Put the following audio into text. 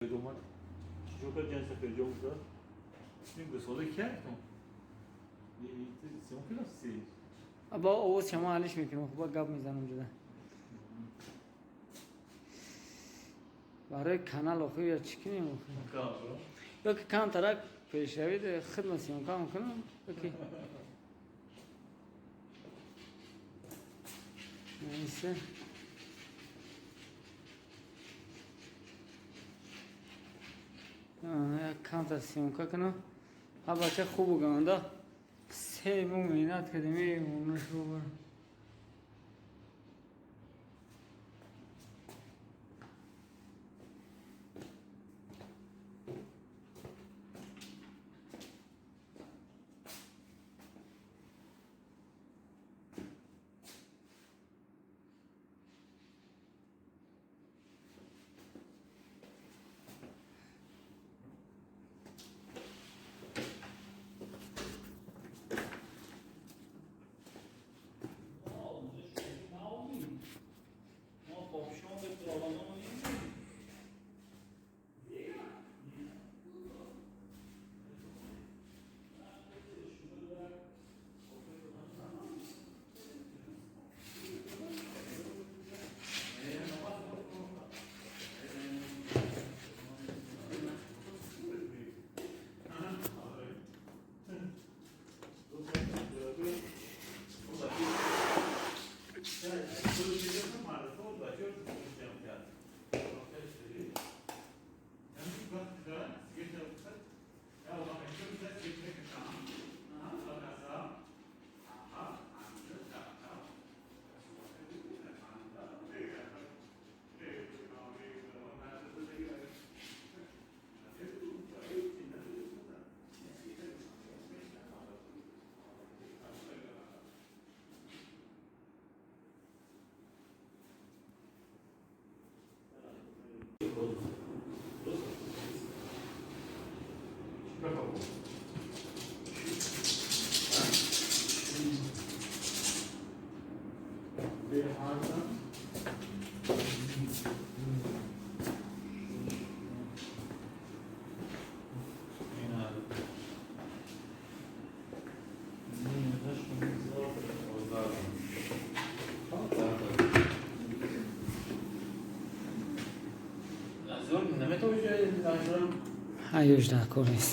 Омад чиҷо кард ҷан сафирҷон гуфта ин гусола ки ҳастон съёмка рафтӣ. Бо овоз шама алиш мекунам, хуб гап мезанам ҷуда. Барои канал охир я чӣ кунем охир? Ё ки камтарак пешравӣ хидмат съёмка мекунам, ё ки Neyse. Як камтар съёмка кунам. Ҳа бача хубу ганда. 3 моҳ меҳнат кардем, эй. Ҳаюш дар кор нест.